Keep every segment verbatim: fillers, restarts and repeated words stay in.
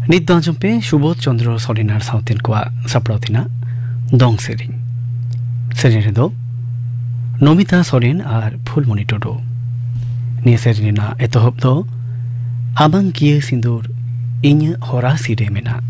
ᱱᱤᱛ ᱫᱚ ᱟᱸᱡᱚᱢ ᱯᱮ ᱥᱩᱵᱳᱫᱷ ᱪᱚᱸᱫᱽᱨᱚ ᱥᱚᱨᱮᱱ ᱟᱨ ᱥᱟᱶᱛᱮᱱ ᱠᱚᱣᱟᱜ ᱥᱟᱯᱲᱟᱣ ᱛᱮᱱᱟᱜ ᱫᱚᱝ ᱥᱮᱨᱮᱧ᱾ ᱥᱮᱨᱮᱧ ᱨᱮᱫᱚ ᱱᱚᱢᱤᱛᱟ ᱥᱚᱨᱮᱱ ᱟᱨ ᱯᱷᱩᱞᱢᱚᱱᱤ ᱴᱩᱰᱩ᱾ ᱱᱤᱭᱟᱹ ᱥᱮᱨᱮᱧ ᱨᱮᱱᱟᱜ ᱮᱛᱚᱦᱚᱵ ᱫᱚ ᱟᱢᱟᱝ ᱠᱤᱭᱟᱹ ᱥᱤᱸᱫᱩᱨ ᱤᱧᱟᱹᱜ ᱦᱚᱨᱟ ᱥᱤᱨᱮ ᱢᱮᱱᱟᱜ᱾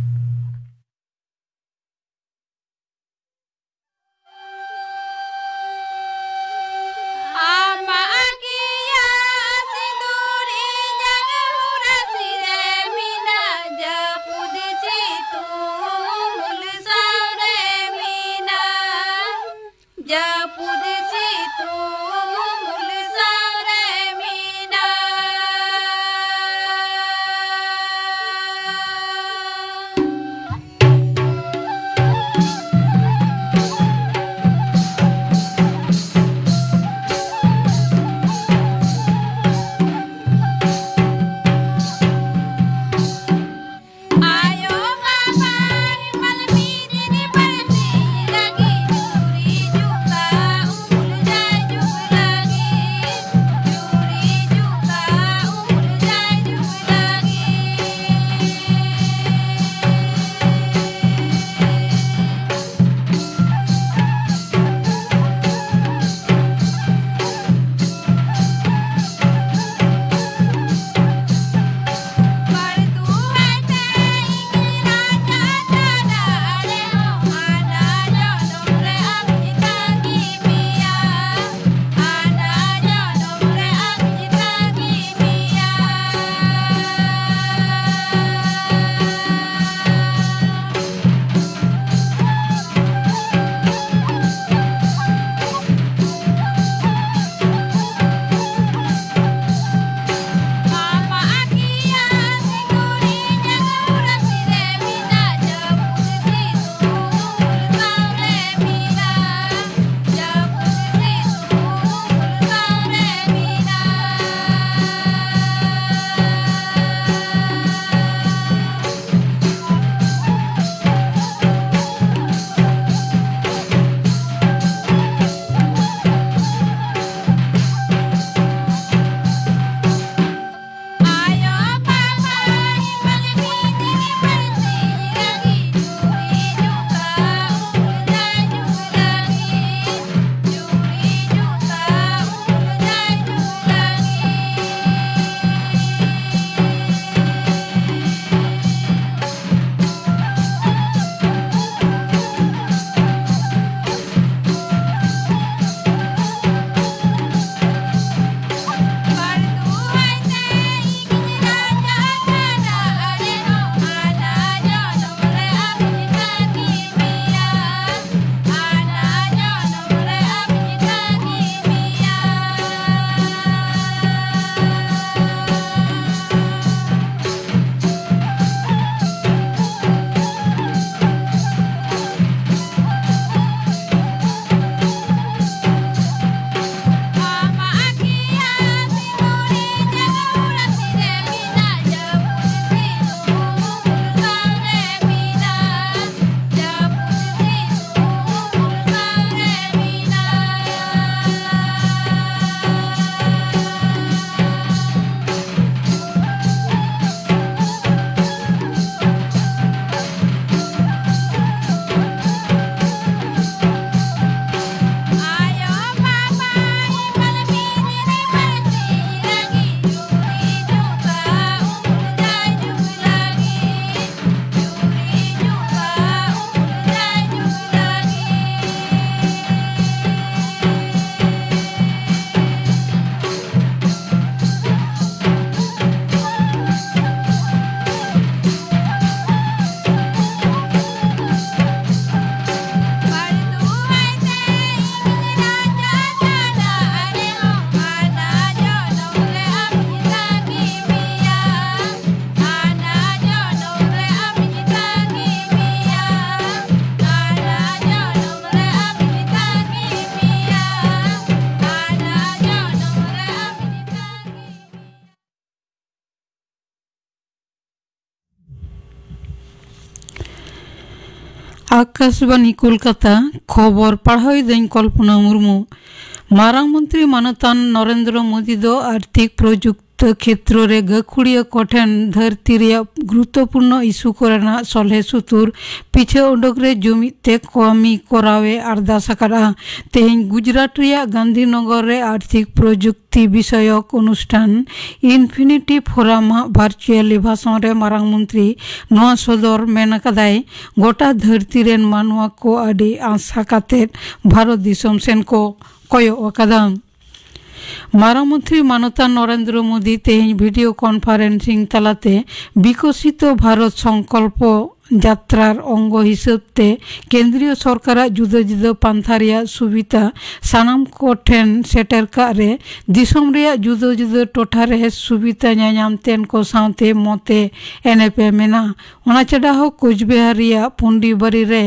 ᱟᱠᱟᱥᱵᱟᱱᱤ ᱠᱳᱞᱠᱟᱛᱟ᱾ ᱠᱷᱚᱵᱚᱨ ᱯᱟᱲᱦᱟᱣᱤᱫᱟᱹᱧ ᱠᱚᱞᱯᱚᱱᱟ ᱢᱩᱨᱢᱩ᱾ ᱢᱟᱨᱟᱝ ᱢᱚᱱᱛᱨᱤ ᱢᱟᱱᱚᱛᱟᱱ ᱱᱚᱨᱮᱱᱫᱨᱚ ᱢᱳᱫᱤ ᱫᱚ ᱟᱨᱛᱷᱤᱠ ᱯᱨᱚᱡᱩᱠᱛᱤ ᱠᱷᱮᱛᱨᱚ ᱨᱮ ᱜᱟᱹᱠᱷᱩᱲᱤᱭᱟᱹ ᱠᱚᱴᱷᱮᱱ ᱫᱷᱟᱹᱨᱛᱤ ᱨᱮᱭᱟᱜ ᱜᱩᱨᱩᱛᱛᱚᱯᱩᱨᱱᱚ ᱤᱥᱩ ᱠᱚᱨᱮᱱᱟᱜ ᱥᱚᱞᱦᱮ ᱥᱩᱛᱩᱨ ᱯᱤᱪᱷᱟᱹ ᱩᱰᱩᱠ ᱨᱮ ᱡᱩᱢᱤᱫ ᱛᱮ ᱠᱟᱹᱢᱤ ᱠᱚᱨᱟᱣ ᱮ ᱟᱨᱫᱟᱥ ᱟᱠᱟᱫᱼᱟ᱾ ᱛᱮᱦᱮᱧ ᱜᱩᱡᱽᱨᱟᱴ ᱨᱮᱭᱟᱜ ᱜᱟᱱᱫᱷᱤᱱᱚᱜᱚᱨ ᱨᱮ ᱟᱨᱛᱷᱤᱠ ᱯᱨᱚᱡᱩᱠᱛᱤ ᱵᱤᱥᱚᱭᱚᱠ ᱚᱱᱩᱥᱴᱷᱟᱱ ᱤᱱᱯᱷᱤᱱᱤᱴᱤ ᱯᱷᱳᱨᱟᱢ ᱟᱜ ᱵᱷᱟᱨᱪᱩᱭᱟᱞᱤ ᱵᱷᱟᱥᱚᱱ ᱨᱮ ᱢᱟᱨᱟᱝ ᱢᱚᱱᱛᱨᱤ ᱱᱚᱣᱟ ᱥᱚᱫᱚᱨ ᱢᱮᱱ ᱟᱠᱟᱫᱟᱭ, ᱜᱚᱴᱟ ᱫᱷᱟᱹᱨᱛᱤ ᱨᱮᱱ ᱢᱟᱱᱣᱟ ᱠᱚ ᱟᱹᱰᱤ ᱟᱥᱟ ᱠᱟᱛᱮ ᱵᱷᱟᱨᱚᱛ ᱫᱤᱥᱚᱢ ᱥᱮᱱ ᱠᱚ ᱠᱚᱭᱚᱜ ᱟᱠᱟᱫᱟ᱾ ᱢᱟᱨᱟᱝ ᱢᱚᱱᱛᱨᱤ ᱢᱟᱱᱚᱛᱟᱱ ᱱᱚᱨᱮᱱᱫᱨᱚ ᱢᱳᱫᱤ ᱛᱮᱦᱮᱧ ᱵᱷᱤᱰᱤᱭᱳ ᱠᱚᱱᱯᱷᱟᱨᱮᱱᱥᱤᱝ ᱛᱟᱞᱟᱛᱮ ᱵᱤᱠᱚᱥᱤᱛᱚ ᱵᱷᱟᱨᱚᱛ ᱥᱚᱝᱠᱚᱞᱯᱚ ᱡᱟᱛᱨᱟᱨ ᱚᱝᱜᱚ ᱦᱤᱥᱟᱹᱵ ᱛᱮ ᱠᱮᱱᱫᱨᱤᱭᱚ ᱥᱚᱨᱠᱟᱨᱟᱜ ᱡᱩᱫᱟᱹ ᱡᱩᱫᱟᱹ ᱯᱟᱱᱛᱷᱟ ᱨᱮᱭᱟᱜ ᱥᱩᱵᱤᱫᱷᱟ ᱥᱟᱱᱟᱢ ᱠᱚ ᱴᱷᱮᱱ ᱥᱮᱴᱮᱨ ᱠᱟᱜ ᱨᱮ ᱫᱤᱥᱚᱢ ᱨᱮᱭᱟᱜ ᱡᱩᱫᱟᱹ ᱡᱩᱫᱟᱹ ᱴᱚᱴᱷᱟ ᱨᱮ ᱥᱩᱵᱤᱫᱷᱟ ᱧᱟᱧᱟᱢ ᱛᱮᱱ ᱠᱚ ᱥᱟᱶᱛᱮ ᱢᱚᱛᱮ ᱮᱱᱮᱯᱮ ᱢᱮᱱᱟᱜᱼᱟ᱾ ᱚᱱᱟ ᱪᱷᱟᱰᱟ ᱦᱚᱸ ᱠᱳᱪᱵᱤᱦᱟᱨ ᱨᱮᱭᱟᱜ ᱯᱩᱱᱰᱤᱵᱟᱨᱤ ᱨᱮ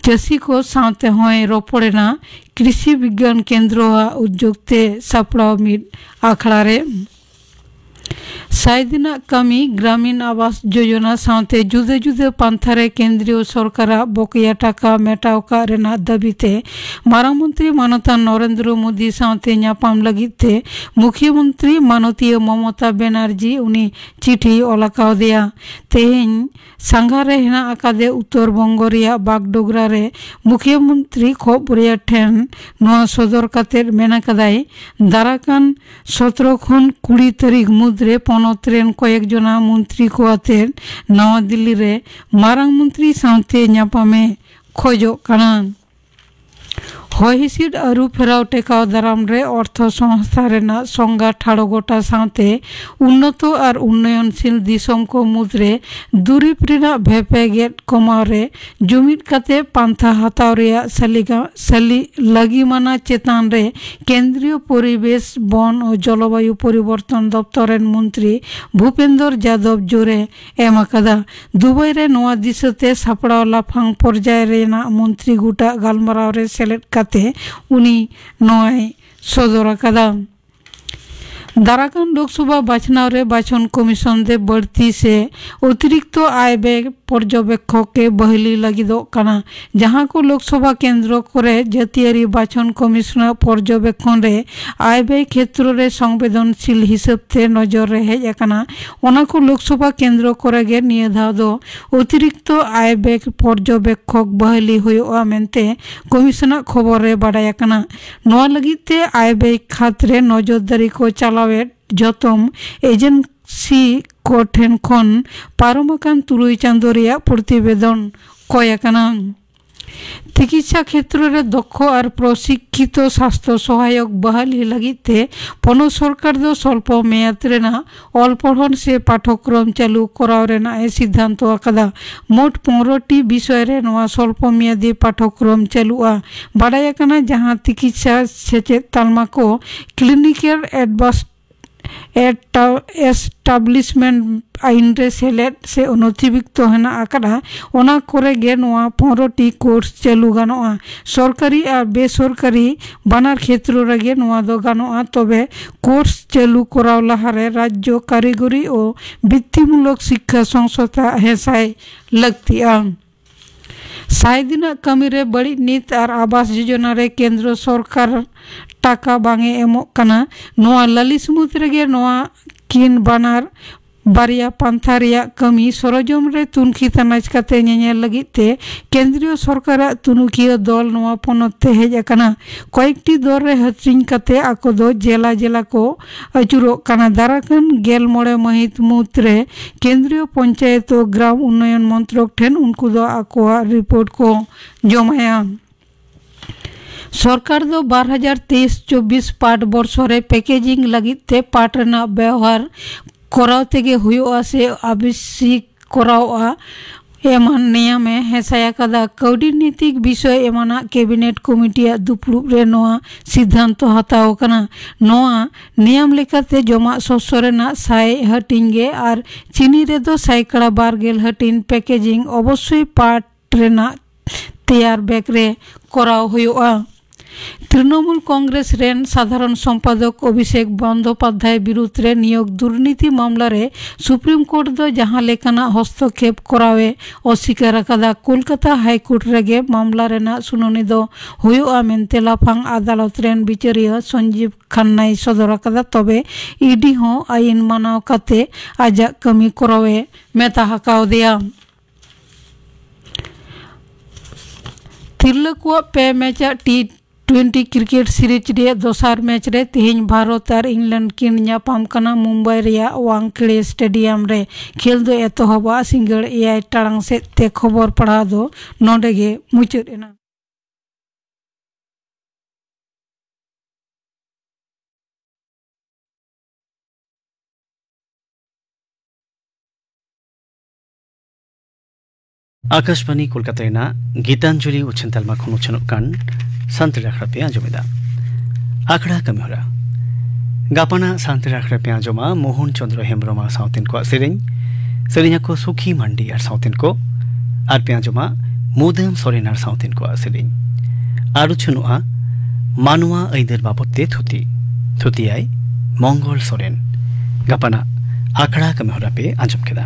ᱪᱟᱹᱥᱤ ᱠᱚ ᱥᱟᱶᱛᱮ ᱦᱚᱸᱭ ᱨᱚᱯᱚᱲ ᱮᱱᱟ᱾ ᱠᱨᱤᱥᱤ ᱵᱤᱜᱽᱜᱟᱱ ᱠᱮᱱᱫᱨᱚ ᱟᱜ ᱩᱫᱽᱡᱳᱜᱽ ᱛᱮ ᱥᱟᱯᱲᱟᱣ ᱢᱤᱫ ᱟᱠᱷᱲᱟ ᱨᱮ ᱥᱟᱭ ᱫᱤᱱᱟᱜ ᱠᱟᱹᱢᱤ, ᱜᱨᱟᱢᱤᱱ ᱟᱵᱟᱥ ᱡᱳᱡᱚᱱᱟ ᱥᱟᱶᱛᱮ ᱡᱩᱫᱟᱹ ᱡᱩᱫᱟᱹ ᱯᱟᱱᱛᱷᱟ ᱨᱮ ᱠᱮᱱᱫᱨᱤᱭᱚ ᱥᱚᱨᱠᱟᱨᱟᱜ ᱵᱚᱠᱮᱭᱟ ᱴᱟᱠᱟ ᱢᱮᱴᱟᱣ ᱠᱟᱜ ᱨᱮᱱᱟᱜ ᱫᱟᱹᱵᱤ ᱛᱮ ᱢᱟᱨᱟᱝ ᱢᱚᱱᱛᱨᱤ ᱢᱟᱱᱚᱛᱟᱱ ᱱᱚᱨᱮᱱᱫᱨᱚ ᱢᱳᱫᱤ ᱥᱟᱶᱛᱮ ᱧᱟᱯᱟᱢ ᱞᱟᱹᱜᱤᱫ ᱛᱮ ᱢᱩᱠᱷᱭᱟᱹ ᱢᱚᱱᱛᱨᱤ ᱢᱟᱱᱚᱛᱤᱭᱟᱹ ᱢᱚᱢᱚᱛᱟ ᱵᱮᱱᱟᱨᱡᱤ ᱩᱱᱤ ᱪᱤᱴᱷᱤ ᱚᱞ ᱟᱠᱟᱣᱫᱮᱭᱟ᱾ ᱛᱮᱦᱮᱧ ᱥᱟᱸᱜᱷᱟᱨ ᱨᱮ ᱦᱮᱱᱟᱜ ᱟᱠᱟᱫᱮ ᱩᱛᱛᱚᱨ ᱵᱚᱝᱜᱚ ᱨᱮᱭᱟᱜ ᱵᱟᱜᱰᱳᱜᱨᱟ ᱨᱮ ᱢᱩᱠᱷᱭᱟᱹ ᱢᱚᱱᱛᱨᱤ ᱠᱷᱚᱵᱚᱨᱤᱭᱟᱹ ᱴᱷᱮᱱ ᱱᱚᱣᱟ ᱥᱚᱫᱚᱨ ᱠᱟᱛᱮ ᱢᱮᱱ ᱟᱠᱟᱫᱟᱭ, ᱫᱟᱨᱟᱠᱟᱱ ᱥᱚᱛᱨᱚ ᱠᱷᱚᱱ ᱠᱩᱲᱤ ᱛᱟᱹᱨᱤᱠᱷ ᱢᱩᱫᱽᱨᱮ ᱯᱚᱱᱚᱛ ᱨᱮᱱ ᱠᱚᱭᱮᱠ ᱡᱚᱱᱟ ᱢᱚᱱᱛᱨᱤ ᱠᱚ ᱟᱛᱮ ᱱᱟᱣᱟ ᱫᱤᱞᱞᱤ ᱨᱮ ᱢᱟᱨᱟᱝ ᱢᱚᱱᱛᱨᱤ ᱥᱟᱶᱛᱮ ᱧᱟᱯᱟᱢᱮ ᱠᱷᱚᱡᱚᱜ ᱠᱟᱱᱟ᱾ ᱦᱚᱭ ᱦᱤᱸᱥᱤᱫ ᱟᱹᱨᱩ ᱯᱷᱮᱨᱟᱣ ᱴᱮᱠᱟᱣ ᱫᱟᱨᱟᱢ ᱨᱮ ᱚᱨᱛᱷᱚ ᱥᱚᱝᱥᱛᱷᱟ ᱨᱮᱱᱟᱜ ᱥᱚᱝᱜᱟ ᱴᱷᱟᱲᱚ ᱜᱚᱴᱟ ᱥᱟᱶᱛᱮ ᱩᱱᱱᱚᱛᱚ ᱟᱨ ᱩᱱᱱᱚᱭᱚᱱᱥᱤᱞ ᱫᱤᱥᱚᱢ ᱠᱚ ᱢᱩᱫᱽᱨᱮ ᱫᱩᱨᱤᱵᱽ ᱨᱮᱱᱟᱜ ᱵᱷᱮᱯᱮᱜᱮᱫ ᱠᱚᱢᱟᱣ ᱨᱮ ᱡᱩᱢᱤᱫ ᱠᱟᱛᱮ ᱯᱟᱱᱛᱷᱟ ᱦᱟᱛᱟᱣ ᱨᱮᱭᱟᱜ ᱥᱟᱞᱤᱜᱟ-, ᱥᱟᱞᱤ-, ᱞᱟᱹᱜᱤᱢᱟᱱᱟ ᱪᱮᱛᱟᱱ ᱨᱮ ᱠᱮᱱᱫᱨᱤᱭᱚ ᱯᱚᱨᱤᱵᱮᱥ, ᱵᱚᱱ ᱚ ᱡᱚᱞᱚᱵᱟᱭᱩ ᱯᱚᱨᱤᱵᱚᱨᱛᱚᱱ ᱫᱚᱯᱛᱚᱨ ᱨᱮᱱ ᱢᱚᱱᱛᱨᱤ ᱵᱷᱩᱯᱮᱱᱫᱚᱨ ᱡᱟᱫᱚᱵ ᱡᱳᱨᱮ ᱮᱢ ᱟᱠᱟᱫᱟ᱾ ᱫᱩᱵᱟᱭ ᱨᱮ ᱱᱚᱣᱟ ᱫᱤᱥᱟᱹᱛᱮ ᱥᱟᱯᱲᱟᱣ ᱞᱟᱯᱷᱟᱝ ᱯᱚᱨᱡᱟᱭ ᱨᱮᱱᱟᱜ ᱢᱚᱱᱛᱨᱤ ᱜᱩᱴᱟᱜ ᱜᱟᱞᱢᱟᱨᱟᱣ ᱨᱮ ᱥᱮᱞᱮᱫ ᱠᱟᱛᱮ ᱩᱱᱤ ᱱᱚᱣᱟᱭ ᱥᱚᱫᱚᱨ ᱟᱠᱟᱫᱟ᱾ ᱫᱟᱨᱟᱠᱟᱱ ᱞᱳᱠᱥᱚᱵᱷᱟ ᱵᱟᱪᱷᱱᱟᱣ ᱨᱮ ᱵᱟᱪᱷᱚᱱ ᱠᱚᱢᱤᱥᱚᱱ ᱫᱮ ᱵᱟᱹᱲᱛᱤ ᱥᱮ ᱚᱛᱤᱨᱤᱠᱛᱚ ᱟᱭ ᱵᱮᱭ ᱯᱚᱨᱡᱚᱵᱮᱠᱠᱷᱚᱠ ᱮ ᱵᱟᱹᱦᱞᱤ ᱞᱟᱹᱜᱤᱫᱚᱜ ᱠᱟᱱᱟ᱾ ᱡᱟᱦᱟᱸ ᱠᱚ ᱞᱳᱠᱥᱚᱵᱷᱟ ᱠᱮᱱᱫᱨᱚ ᱠᱚᱨᱮ ᱡᱟᱹᱛᱤᱭᱟᱹᱨᱤ ᱵᱟᱪᱷᱚᱱ ᱠᱚᱢᱤᱥᱚᱱᱟᱨ ᱯᱚᱨᱡᱚᱵᱮᱠᱠᱷᱚᱱ ᱨᱮ ᱟᱭ ᱵᱮᱭ ᱠᱷᱮᱛᱨᱚ ᱨᱮ ᱥᱚᱝᱵᱮᱫᱚᱱᱥᱤᱞ ᱦᱤᱥᱟᱹᱵ ᱛᱮ ᱱᱚᱡᱚᱨ ᱨᱮ ᱦᱮᱡ ᱟᱠᱟᱱᱟ, ᱚᱱᱟ ᱠᱚ ᱞᱳᱠᱥᱚᱵᱷᱟ ᱠᱮᱱᱫᱨᱚ ᱠᱚᱨᱮ ᱜᱮ ᱱᱤᱭᱟᱹ ᱫᱷᱟᱣ ᱫᱚ ᱚᱛᱤᱨᱤᱠᱛᱚ ᱟᱭ ᱵᱮᱭ ᱯᱚᱨᱡᱚᱵᱮᱠᱠᱷᱚᱠ ᱵᱟᱹᱦᱞᱤ ᱦᱩᱭᱩᱜᱼᱟ ᱢᱮᱱᱛᱮ ᱠᱚᱢᱤᱥᱚᱱᱟᱜ ᱠᱷᱚᱵᱚᱨ ᱨᱮ ᱵᱟᱰᱟᱭ ᱟᱠᱟᱱᱟ᱾ ᱱᱚᱣᱟ ᱞᱟᱹᱜᱤᱫ ᱛᱮ ᱟᱭ ᱵᱮᱭ ᱠᱷᱟᱛ ᱨᱮ ᱱᱚᱡᱚᱨᱫᱟᱨᱤ ᱠᱚ ᱪᱟᱞᱟᱣᱮᱫ ᱡᱚᱛᱚᱢ ᱮᱡᱮᱱᱥᱤ ᱠᱚ ᱴᱷᱮᱱ ᱠᱷᱚᱱ ᱯᱟᱨᱚᱢ ᱟᱠᱟᱱ ᱛᱩᱨᱩᱭ ᱪᱟᱸᱫᱳ ᱨᱮᱭᱟᱜ ᱯᱨᱚᱛᱤᱵᱮᱫᱚᱱ ᱠᱚᱭ ᱟᱠᱟᱱᱟ᱾ ᱛᱤᱠᱤᱪᱪᱷᱟ ᱠᱷᱮᱛᱨᱚ ᱨᱮ ᱫᱚᱠᱷᱚ ᱟᱨ ᱯᱨᱚᱥᱤᱠᱠᱷᱤᱛᱚ ᱥᱟᱥᱛᱷᱚ ᱥᱚᱦᱟᱭᱚᱠ ᱵᱟᱦᱟᱞᱤ ᱞᱟᱹᱜᱤᱫ ᱛᱮ ᱯᱚᱱᱚᱛ ᱥᱚᱨᱠᱟᱨ ᱫᱚ ᱥᱚᱞᱯᱚ ᱢᱮᱭᱟᱫ ᱨᱮᱱᱟᱜ ᱚᱞ ᱯᱚᱲᱦᱚᱱ ᱥᱮ ᱯᱟᱴᱷᱚᱠᱨᱚᱢ ᱪᱟᱹᱞᱩ ᱠᱚᱨᱟᱣ ᱨᱮᱱᱟᱜ ᱮ ᱥᱤᱫᱽᱫᱷᱟᱱᱛᱚ ᱟᱠᱟᱫᱟ᱾ ᱢᱳᱴ ᱯᱚᱱᱨᱚ ᱴᱤ ᱵᱤᱥᱚᱭ ᱨᱮ ᱱᱚᱣᱟ ᱥᱚᱞᱯᱚ ᱢᱮᱭᱟᱫᱤ ᱯᱟᱴᱷᱚᱠᱨᱚᱢ ᱪᱟᱹᱞᱩᱜᱼᱟ᱾ ᱵᱟᱰᱟᱭ ᱟᱠᱟᱱᱟ, ᱡᱟᱦᱟᱸ ᱛᱤᱠᱤᱪᱪᱷᱟ ᱥᱮᱪᱮᱫ ᱛᱟᱞᱢᱟ ᱠᱚ ᱠᱞᱤᱱᱤᱠᱟᱞ ᱮᱰᱵᱟᱥ ᱮᱴᱟ-, ᱮᱥᱴᱟᱵᱞᱤᱥᱢᱮᱱᱴ ᱟᱭᱤᱱ ᱨᱮ ᱥᱮᱞᱮᱫ ᱥᱮ ᱚᱱᱚᱛᱷᱤᱵᱷᱩᱠᱛᱚ ᱦᱮᱱᱟᱜ ᱟᱠᱟᱫᱟ, ᱚᱱᱟ ᱠᱚᱨᱮ ᱜᱮ ᱱᱚᱣᱟ ᱯᱚᱱᱨᱚ ᱴᱤ ᱠᱳᱨᱥ ᱪᱟᱹᱞᱩ ᱜᱟᱱᱚᱜᱼᱟ᱾ ᱥᱚᱨᱠᱟᱨᱤ ᱟᱨ ᱵᱮᱥᱚᱨᱠᱟᱨᱤ ᱵᱟᱱᱟᱨ ᱠᱷᱮᱛᱨᱚ ᱨᱮᱜᱮ ᱱᱚᱣᱟ ᱫᱚ ᱜᱟᱱᱚᱜᱼᱟ, ᱛᱚᱵᱮ ᱠᱳᱨᱥ ᱪᱟᱹᱞᱩ ᱠᱚᱨᱟᱣ ᱞᱟᱦᱟᱨᱮ ᱨᱟᱡᱽᱡᱚ ᱠᱟᱹᱨᱤᱜᱚᱨᱤ ᱳ ᱵᱨᱤᱛᱛᱤᱢᱩᱞᱚᱠ ᱥᱤᱠᱠᱷᱟ ᱥᱚᱝᱥᱛᱷᱟ ᱦᱮᱸᱥᱟᱭ ᱞᱟᱹᱠᱛᱤᱜᱼᱟ᱾ ᱥᱟᱭ ᱫᱤᱱᱟᱜ ᱠᱟᱹᱢᱤ ᱨᱮ ᱵᱟᱹᱲᱤᱡ ᱱᱤᱛ ᱟᱨ ᱟᱵᱟᱥ ᱡᱳᱡᱚᱱᱟ ᱨᱮ ᱠᱮᱱᱫᱨᱚ ᱥᱚᱨᱠᱟᱨ ᱴᱟᱠᱟ ᱵᱟᱝ ᱮ ᱮᱢᱚᱜ ᱠᱟᱱᱟ᱾ ᱱᱚᱣᱟ ᱞᱟᱹᱞᱤᱥ ᱢᱩᱫᱽ ᱨᱮᱜᱮ ᱱᱚᱣᱟ ᱠᱤᱱ ᱵᱟᱱᱟᱨ ᱵᱟᱨᱭᱟ ᱯᱟᱱᱛᱷᱟ ᱨᱮᱭᱟᱜ ᱠᱟᱹᱢᱤ ᱥᱚᱨᱚᱡᱚᱢ ᱨᱮ ᱛᱩᱱᱠᱷᱤ ᱛᱟᱱᱟᱪ ᱠᱟᱛᱮ ᱧᱮᱧᱮᱞ ᱞᱟᱹᱜᱤᱫ ᱛᱮ ᱠᱮᱱᱫᱨᱤᱭᱚ ᱥᱚᱨᱠᱟᱨᱟᱜ ᱛᱩᱱᱩᱠᱷᱤᱭᱟᱹ ᱫᱚᱞ ᱱᱚᱣᱟ ᱯᱚᱱᱚᱛ ᱛᱮ ᱦᱮᱡ ᱟᱠᱟᱱᱟ᱾ ᱠᱚᱭᱮᱠᱴᱤ ᱫᱚᱞ ᱨᱮ ᱦᱟᱹᱴᱤᱧ ᱠᱟᱛᱮ ᱟᱠᱚ ᱫᱚ ᱡᱮᱞᱟ ᱡᱮᱞᱟ ᱠᱚ ᱟᱹᱪᱩᱨᱚᱜ ᱠᱟᱱᱟ᱾ ᱫᱟᱨᱟᱠᱟᱱ ᱜᱮᱞ ᱢᱚᱬᱮ ᱢᱟᱹᱦᱤᱛ ᱢᱩᱫᱽ ᱨᱮ ᱠᱮᱱᱫᱨᱤᱭᱚ ᱯᱚᱧᱪᱟᱭᱮᱛ ᱳ ᱜᱨᱟᱢ ᱩᱱᱱᱚᱭᱚᱱ ᱢᱚᱱᱛᱨᱚᱠ ᱴᱷᱮᱱ ᱩᱱᱠᱩ ᱫᱚ ᱟᱠᱚᱣᱟᱜ ᱨᱤᱯᱳᱨᱴ ᱠᱚ ᱡᱚᱢᱟᱭᱟ᱾ ᱥᱚᱨᱠᱟᱨ ᱫᱚ ᱵᱟᱨ ᱦᱟᱡᱟᱨ ᱛᱮᱭᱤᱥ ᱪᱚᱵᱵᱤᱥ ᱯᱟᱴ ᱵᱚᱨᱥᱚ ᱨᱮ ᱯᱮᱠᱮᱡᱤᱝ ᱞᱟᱹᱜᱤᱫ ᱛᱮ ᱯᱟᱴ ᱨᱮᱱᱟᱜ ᱵᱮᱣᱦᱟᱨ ᱠᱚᱨᱟᱣ ᱛᱮᱜᱮ ᱦᱩᱭᱩᱜᱼᱟ ᱥᱮ ᱟᱵᱤᱥᱤᱠ ᱠᱚᱨᱟᱣᱚᱜᱼᱟ ᱮᱢᱟᱱ ᱱᱮᱭᱟᱢ ᱮ ᱦᱮᱸᱥᱟᱭ ᱟᱠᱟᱫᱟ᱾ ᱠᱟᱹᱣᱰᱤ ᱱᱤᱛᱤᱠ ᱵᱤᱥᱚᱭ ᱮᱢᱟᱱᱟᱜ ᱠᱮᱵᱤᱱᱮᱴ ᱠᱚᱢᱤᱴᱤᱭᱟᱜ ᱫᱩᱯᱲᱩᱵ ᱨᱮ ᱱᱚᱣᱟ ᱥᱤᱫᱽᱫᱷᱟᱱᱛᱚ ᱦᱟᱛᱟᱣ ᱟᱠᱟᱱᱟ᱾ ᱱᱚᱣᱟ ᱱᱮᱭᱟᱢ ᱞᱮᱠᱟᱛᱮ ᱡᱚᱢᱟᱜ ᱥᱚᱥᱭᱚ ᱨᱮᱱᱟᱜ ᱥᱟᱭ ᱦᱟᱹᱴᱤᱧ ᱜᱮ ᱟᱨ ᱪᱤᱱᱤ ᱨᱮᱫᱚ ᱥᱟᱭᱠᱲᱟ ᱵᱟᱨ ᱜᱮᱞ ᱦᱟᱹᱴᱤᱧ ᱯᱮᱠᱮᱡᱤᱝ ᱚᱵᱚᱥᱥᱳᱭ ᱯᱟᱴ ᱨᱮᱱᱟᱜ ᱛᱮᱭᱟᱨ ᱵᱮᱜᱽ ᱨᱮ ᱠᱚᱨᱟᱣ ᱦᱩᱭᱩᱜᱼᱟ᱾ ᱛᱨᱤᱱᱚᱢᱩᱞ ᱠᱚᱝᱜᱨᱮᱥ ᱨᱮᱱ ᱥᱟᱫᱷᱟᱨᱚᱱ ᱥᱚᱢᱯᱟᱫᱚᱠ ᱚᱵᱷᱤᱥᱮᱠ ᱵᱚᱱᱫᱚᱯᱟᱫᱷᱭᱟᱭ ᱵᱤᱨᱩᱫᱷ ᱨᱮ ᱱᱤᱭᱳᱜᱽ ᱫᱩᱨᱱᱤᱛᱤ ᱢᱟᱢᱞᱟ ᱨᱮ ᱥᱩᱯᱨᱤᱢ ᱠᱳᱨᱴ ᱫᱚ ᱡᱟᱦᱟᱸ ᱞᱮᱠᱟᱱᱟᱜ ᱦᱚᱥᱛᱚᱠᱷᱮᱯ ᱠᱚᱨᱟᱣᱮ ᱚᱥᱤᱠᱟᱨ ᱟᱠᱟᱫᱟ᱾ ᱠᱳᱞᱠᱟᱛᱟ ᱦᱟᱭ ᱠᱳᱨᱴ ᱨᱮᱜᱮ ᱢᱟᱢᱞᱟ ᱨᱮᱱᱟᱜ ᱥᱩᱱᱟᱹᱱᱤ ᱫᱚ ᱦᱩᱭᱩᱜᱼᱟ ᱢᱮᱱᱛᱮ ᱞᱟᱯᱷᱟᱝ ᱟᱫᱟᱞᱚᱛ ᱨᱮᱱ ᱵᱤᱪᱟᱹᱨᱤᱭᱟᱹ ᱥᱚᱧᱡᱤᱵᱽ ᱠᱷᱟᱱᱱᱟᱭ ᱥᱚᱫᱚᱨ ᱟᱠᱟᱫᱟ᱾ ᱛᱚᱵᱮ ᱤᱰᱤ ᱦᱚᱸ ᱟᱹᱭᱤᱱ ᱢᱟᱱᱟᱣ ᱠᱟᱛᱮ ᱟᱡᱟᱜ ᱠᱟᱹᱢᱤ ᱠᱚᱨᱟᱣᱮ ᱢᱮᱛᱟ ᱟᱠᱟᱣᱫᱮᱭᱟ᱾ ᱛᱤᱨᱞᱟᱹ ᱠᱚᱣᱟᱜ ᱯᱮ ᱢᱮᱪ ᱟᱜ ᱴᱤ ᱴᱩᱭᱮᱱᱴᱤ ᱠᱨᱤᱠᱮᱴ ᱥᱤᱨᱤᱡᱽ ᱨᱮᱭᱟᱜ ᱫᱚᱥᱟᱨ ᱢᱮᱪ ᱨᱮ ᱛᱮᱦᱮᱧ ᱵᱷᱟᱨᱚᱛ ᱟᱨ ᱤᱝᱞᱮᱱᱰ ᱠᱤᱱ ᱧᱟᱯᱟᱢ ᱠᱟᱱᱟ ᱢᱩᱢᱵᱟᱭ ᱨᱮᱭᱟᱜ ᱣᱟᱝᱠᱷᱮᱲᱮ ᱥᱴᱮᱰᱤᱭᱟᱢ ᱨᱮ᱾ ᱠᱷᱮᱞ ᱫᱚ ᱮᱛᱚᱦᱚᱵᱚᱜᱼᱟ ᱥᱤᱸᱜᱟᱹᱲ ᱮᱭᱟᱭ ᱴᱟᱲᱟᱝ ᱥᱮᱫ ᱛᱮ᱾ ᱠᱷᱚᱵᱚᱨ ᱯᱟᱲᱦᱟᱣ ᱫᱚ ᱱᱚᱰᱮ ᱜᱮ ᱢᱩᱪᱟᱹᱫ ᱮᱱᱟ᱾ ᱟᱠᱟᱥᱵᱟᱱᱤ ᱠᱳᱞᱠᱟᱛᱟ ᱨᱮᱱᱟᱜ ᱜᱤᱛᱟᱧᱡᱚᱞᱤ ᱩᱪᱷᱟᱹᱱ ᱛᱟᱞᱢᱟ ᱠᱷᱚᱱ ᱩᱪᱷᱟᱹᱱᱚᱜ ᱠᱟᱱ ᱥᱟᱱᱛᱟᱲᱤ ᱟᱠᱷᱲᱟ ᱯᱮ ᱟᱸᱡᱚᱢᱮᱫᱟ᱾ ᱟᱠᱷᱲᱟ ᱠᱟᱹᱢᱤᱦᱚᱨᱟ᱾ ᱜᱟᱯᱟᱱᱟᱜ ᱥᱟᱱᱛᱟᱲᱤ ᱟᱠᱷᱲᱟ ᱯᱮ ᱟᱸᱡᱚᱢᱟ ᱢᱳᱦᱚᱱ ᱪᱚᱸᱫᱽᱨᱚ ᱦᱮᱢᱵᱽᱨᱚᱢ ᱟᱨ ᱥᱟᱶᱛᱮᱱ ᱠᱚᱣᱟᱜ ᱥᱮᱨᱮᱧ᱾ ᱥᱮᱨᱮᱧ ᱟᱠᱚ ᱥᱩᱠᱷᱤ ᱢᱟᱱᱰᱤ ᱟᱨ ᱥᱟᱶᱛᱮᱱ ᱠᱚ᱾ ᱟᱨ ᱯᱮ ᱟᱸᱡᱚᱢᱟ ᱢᱩᱫᱟᱹᱢ ᱥᱚᱨᱮᱱ ᱟᱨ ᱥᱟᱶᱛᱮᱱ ᱠᱚᱣᱟᱜ ᱥᱮᱨᱮᱧ᱾ ᱟᱨ ᱩᱪᱷᱟᱹᱱᱚᱜᱼᱟ ᱢᱟᱱᱣᱟ ᱟᱹᱭᱫᱟᱹᱨ ᱵᱟᱵᱚᱛ ᱛᱮ ᱛᱷᱩᱛᱤ᱾ ᱛᱷᱩᱛᱤᱭᱟᱭ ᱢᱚᱝᱜᱚᱞ ᱥᱚᱨᱮᱱ᱾ ᱜᱟᱯᱟᱱᱟᱜ ᱟᱠᱷᱲᱟ ᱠᱟᱹᱢᱤᱦᱚᱨᱟ ᱯᱮ ᱟᱸᱡᱚᱢ ᱠᱮᱫᱟ᱾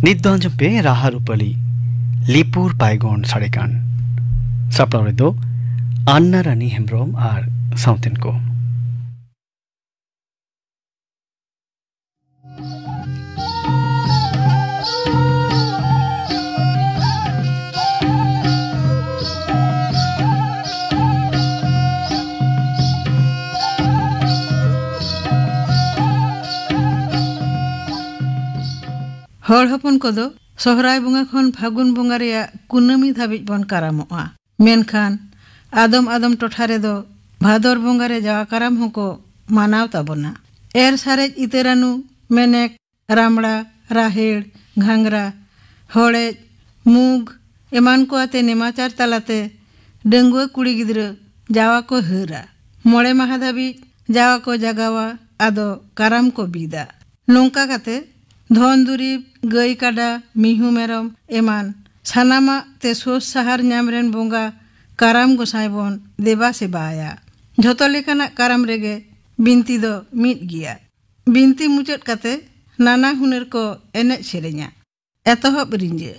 ᱱᱤᱛ ᱫᱚ ᱟᱸᱡᱚᱢ ᱯᱮ ᱨᱟᱦᱟ ᱨᱩᱯᱟᱹᱞᱤ ᱞᱤᱯᱩᱨ ᱯᱟᱭᱜᱚᱱ ᱥᱟᱰᱮ ᱠᱟᱱ᱾ ᱥᱟᱯᱲᱟᱣ ᱨᱮᱫᱚ ᱟᱱᱱᱟ ᱨᱟᱱᱤ ᱦᱮᱢᱵᱽᱨᱚᱢ ᱟᱨ ᱥᱟᱶᱛᱮᱱ ᱠᱚ᱾ ᱦᱚᱲ ᱦᱚᱯᱚᱱ ᱠᱚᱫᱚ ᱥᱚᱦᱨᱟᱭ ᱵᱚᱸᱜᱟ ᱠᱷᱚᱱ ᱯᱷᱟᱹᱜᱩᱱ ᱵᱚᱸᱜᱟ ᱨᱮᱭᱟᱜ ᱠᱩᱱᱟᱹᱢᱤ ᱫᱷᱟᱹᱵᱤᱡ ᱵᱚᱱ ᱠᱟᱨᱟᱢᱚᱜᱼᱟ᱾ ᱢᱮᱱᱠᱷᱟᱱ ᱟᱫᱚᱢ ᱟᱫᱚᱢ ᱴᱚᱴᱷᱟ ᱨᱮᱫᱚ ᱵᱷᱟᱫᱚᱨ ᱵᱚᱸᱜᱟ ᱨᱮ ᱡᱟᱣᱟ ᱠᱟᱨᱟᱢ ᱦᱚᱸᱠᱚ ᱢᱟᱱᱟᱣ ᱛᱟᱵᱚᱱᱟ᱾ ᱮᱨ ᱥᱟᱨᱮᱡ ᱤᱛᱟᱹ ᱨᱟᱹᱱᱩ, ᱢᱮᱱᱮᱠ, ᱨᱟᱢᱲᱟ, ᱨᱟᱦᱮᱲ, ᱜᱷᱟᱸᱜᱽᱨᱟ, ᱦᱚᱲᱮᱡ, ᱢᱩᱜᱽ ᱮᱢᱟᱱ ᱠᱚ ᱟᱛᱮ ᱱᱮᱢᱟᱪᱟᱨ ᱛᱟᱞᱟᱛᱮ ᱰᱟᱺᱜᱩᱣᱟᱹ ᱠᱩᱲᱤ ᱜᱤᱫᱽᱨᱟᱹ ᱡᱟᱣᱟ ᱠᱚ ᱦᱟᱹᱨᱟ᱾ ᱢᱚᱬᱮ ᱢᱟᱦᱟ ᱫᱷᱟᱹᱵᱤᱡ ᱡᱟᱣᱟ ᱠᱚ ᱡᱟᱜᱟᱣᱟ, ᱟᱫᱚ ᱠᱟᱨᱟᱢ ᱠᱚ ᱵᱤᱫᱟ᱾ ᱱᱚᱝᱠᱟ ᱠᱟᱛᱮ ᱫᱷᱚᱱ ᱫᱩᱨᱤᱵᱽ, ᱜᱟᱹᱭ ᱠᱟᱰᱟ, ᱢᱤᱦᱩ ᱢᱮᱨᱚᱢ ᱮᱢᱟᱱ ᱥᱟᱱᱟᱢᱟᱜ ᱛᱮ ᱥᱳᱥ ᱥᱟᱦᱟᱨ ᱧᱟᱢ ᱨᱮᱱ ᱵᱚᱸᱜᱟ ᱠᱟᱨᱟᱢ ᱜᱚᱸᱥᱟᱭ ᱵᱚᱱ ᱫᱮᱵᱟ ᱥᱮᱵᱟᱭᱟ᱾ ᱡᱷᱚᱛᱚ ᱞᱮᱠᱟᱱᱟᱜ ᱠᱟᱨᱟᱢ ᱨᱮᱜᱮ ᱵᱤᱱᱛᱤ ᱫᱚ ᱢᱤᱫ ᱜᱮᱭᱟ᱾ ᱵᱤᱱᱛᱤ ᱢᱩᱪᱟᱹᱫ ᱠᱟᱛᱮ ᱱᱟᱱᱟ ᱦᱩᱱᱟᱹᱨ ᱠᱚ ᱮᱱᱮᱡ ᱥᱮᱨᱮᱧᱟ᱾ ᱮᱛᱚᱦᱚᱵ ᱨᱤᱸᱡᱟᱹ᱾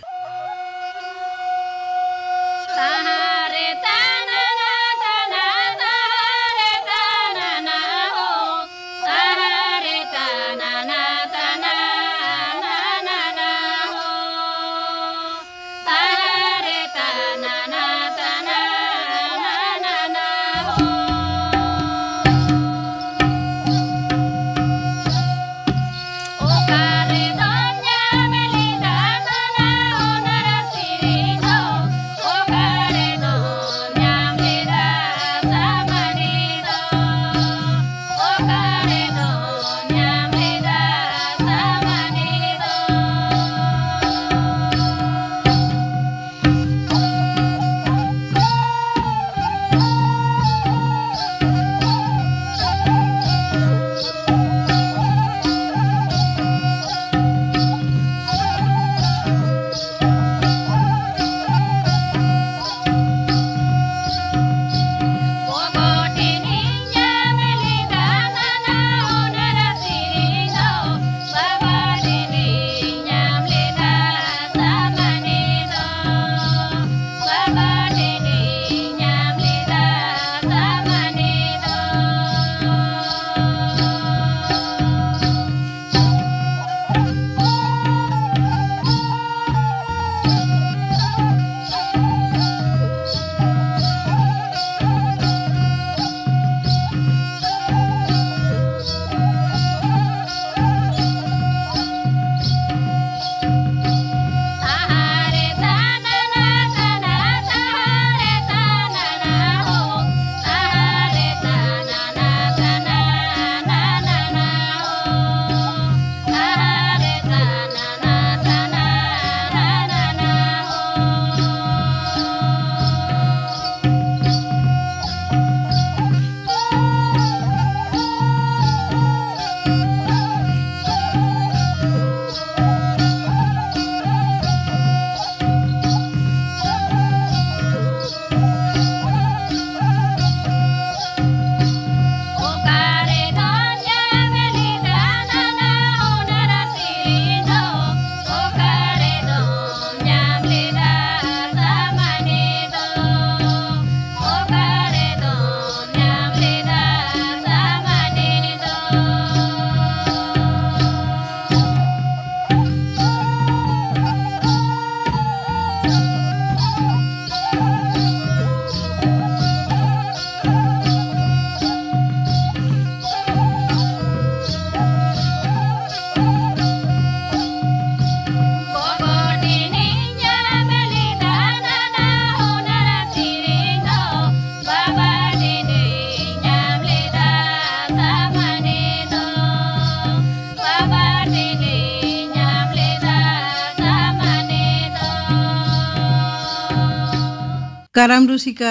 ᱠᱟᱨᱟᱢ ᱨᱩᱥᱤᱠᱟ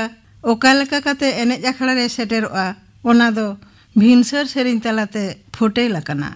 ᱚᱠᱟ ᱞᱮᱠᱟ ᱠᱟᱛᱮ ᱮᱱᱮᱡ ᱟᱠᱷᱲᱟ ᱨᱮ ᱥᱮᱴᱮᱨᱚᱜᱼᱟ, ᱚᱱᱟ ᱫᱚ ᱵᱷᱤᱱᱥᱟᱹᱨ ᱥᱮᱨᱮᱧ ᱛᱟᱞᱟᱛᱮ ᱯᱷᱳᱴᱮᱞ ᱟᱠᱟᱱᱟ᱾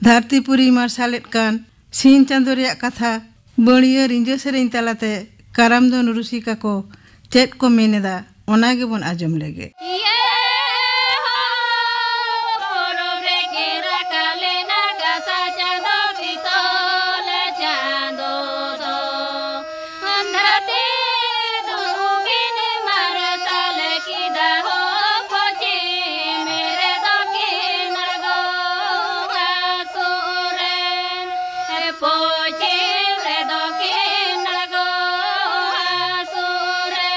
ᱫᱷᱟᱹᱨᱛᱤ ᱯᱩᱨᱤ ᱢᱟᱨᱥᱟᱞᱮᱫ ᱠᱟᱱ ᱥᱤᱧ ᱪᱟᱸᱫᱚ ᱨᱮᱭᱟᱜ ᱠᱟᱛᱷᱟ ᱵᱟᱹᱲᱤᱭᱟᱹ ᱨᱤᱸᱡᱟᱹ ᱥᱮᱨᱮᱧ ᱛᱟᱞᱟᱛᱮ ᱠᱟᱨᱟᱢ ᱫᱚᱱ ᱨᱩᱥᱤᱠᱟ ᱠᱚ ᱪᱮᱫ ᱠᱚ ᱢᱮᱱ ᱮᱫᱟ, ᱚᱱᱟ ᱜᱮᱵᱚᱱ ᱟᱸᱡᱚᱢ ᱞᱮᱜᱮ᱾ ᱤᱭᱟᱹ ᱦᱳ, ᱯᱚᱨᱚᱵᱽ ᱨᱮ ᱠᱮᱨᱟ ᱠᱟᱞᱮ ᱱᱟᱜᱟᱥᱟ ᱪᱟᱸᱫᱚ ᱯᱤᱛᱚᱞ ᱪᱟᱸᱫᱚ ᱫᱚ᱾ ᱟᱸᱫᱷᱟᱛᱮ ᱫᱩᱵᱤᱱ ᱢᱟᱨᱥᱟᱞ ᱠᱮᱫᱟ ᱦᱳ, ᱯᱚᱪᱷᱤᱢ ᱨᱮ ᱫᱚᱠᱷᱤᱱ ᱜᱚ ᱦᱟᱹᱥᱩᱨᱮ, ᱯᱚᱪᱷᱤᱢ ᱨᱮ ᱫᱚᱠᱷᱤᱱ ᱜᱚ ᱦᱟᱹᱥᱩᱨᱮ᱾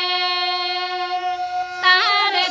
ᱛᱟᱦᱞᱮ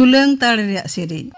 ᱛᱩᱞᱟᱹᱝ ᱛᱟᱲ ᱨᱮᱭᱟᱜ ᱥᱮᱨᱮᱧ᱾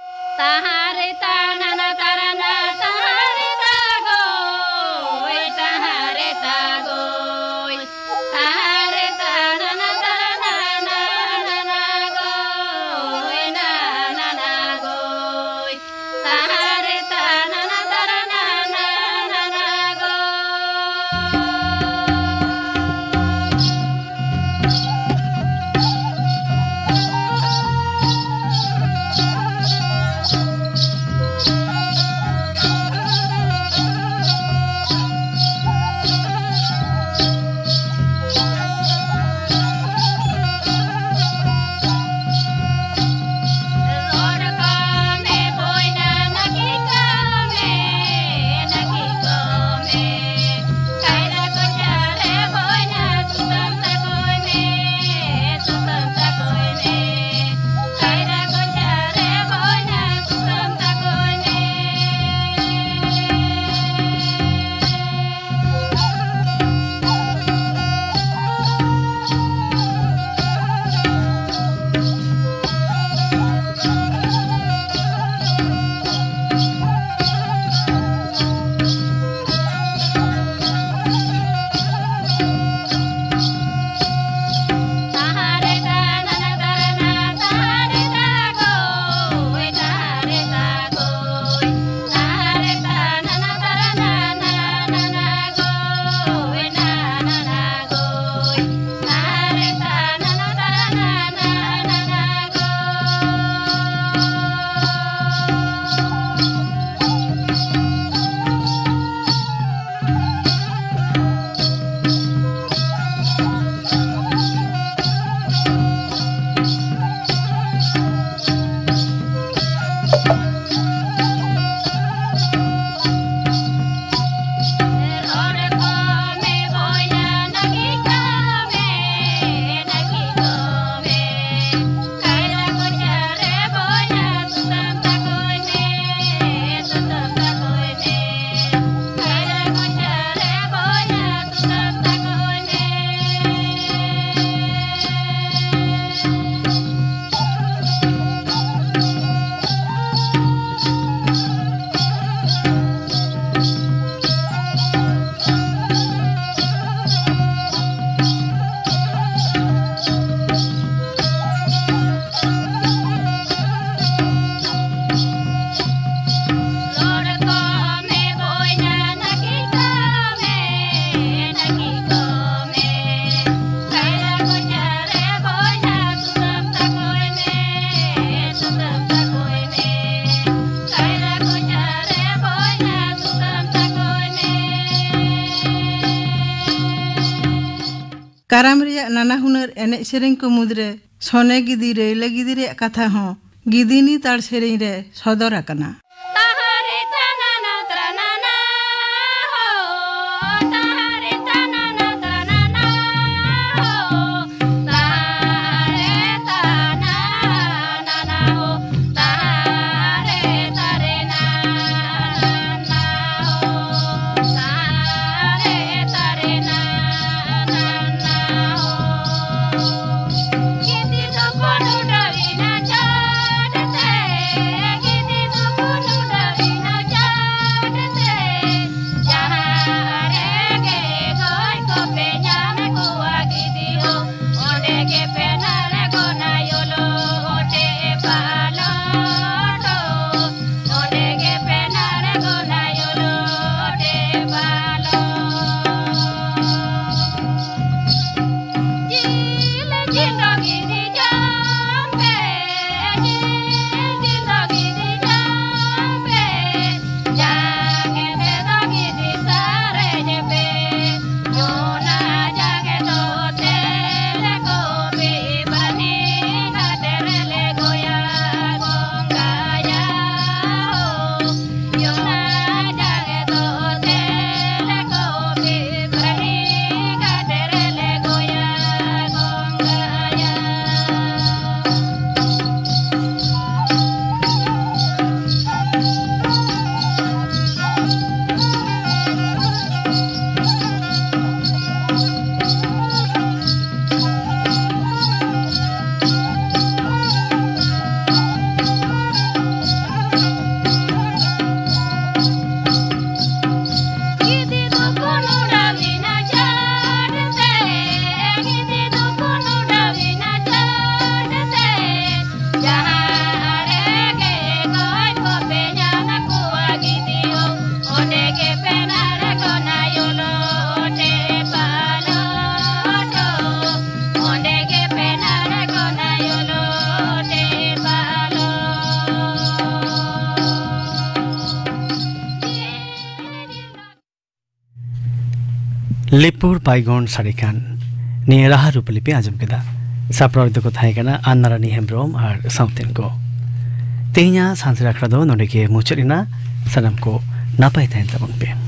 ᱠᱟᱨᱟᱢ ᱨᱮᱭᱟᱜ ᱱᱟᱱᱟ ᱦᱩᱱᱟᱹᱨ ᱮᱱᱮᱡ ᱥᱮᱨᱮᱧ ᱠᱚ ᱢᱩᱫᱽᱨᱮ ᱥᱚᱱᱮ ᱜᱤᱫᱤ ᱨᱟᱹᱭᱞᱟᱹ ᱜᱤᱫᱤ ᱨᱮᱭᱟᱜ ᱠᱟᱛᱷᱟ ᱦᱚᱸ ᱜᱤᱫᱤᱱᱤ ᱛᱟᱲ ᱥᱮᱨᱮᱧ ᱨᱮ ᱥᱚᱫᱚᱨ ᱟᱠᱟᱱᱟ᱾ ᱞᱤᱯᱩᱨ ᱵᱟᱭᱜᱚᱱ ᱥᱟᱰᱮ ᱠᱟᱱ ᱱᱤᱭᱟᱹ ᱨᱟᱦᱟ ᱨᱩᱯᱟᱹᱞᱤ ᱯᱮ ᱟᱸᱡᱚᱢ ᱠᱮᱫᱟ᱾ ᱥᱟᱯᱲᱟᱣ ᱨᱮᱫᱚ ᱠᱚ ᱛᱟᱦᱮᱸ ᱠᱟᱱᱟ ᱟᱱᱱᱟᱨᱟᱱᱤ ᱦᱮᱢᱵᱨᱚᱢ ᱟᱨ ᱥᱟᱶᱛᱮᱱ ᱠᱚ᱾ ᱛᱮᱦᱮᱧᱟᱜ ᱥᱟᱱᱛᱟᱲ ᱟᱠᱷᱲᱟ ᱫᱚ ᱱᱚᱰᱮ ᱜᱮ ᱢᱩᱪᱟᱹᱫ ᱮᱱᱟ᱾ ᱥᱟᱱᱟᱢ ᱠᱚ ᱱᱟᱯᱟᱭ ᱛᱟᱦᱮᱱ ᱛᱟᱵᱚᱱ ᱯᱮ᱾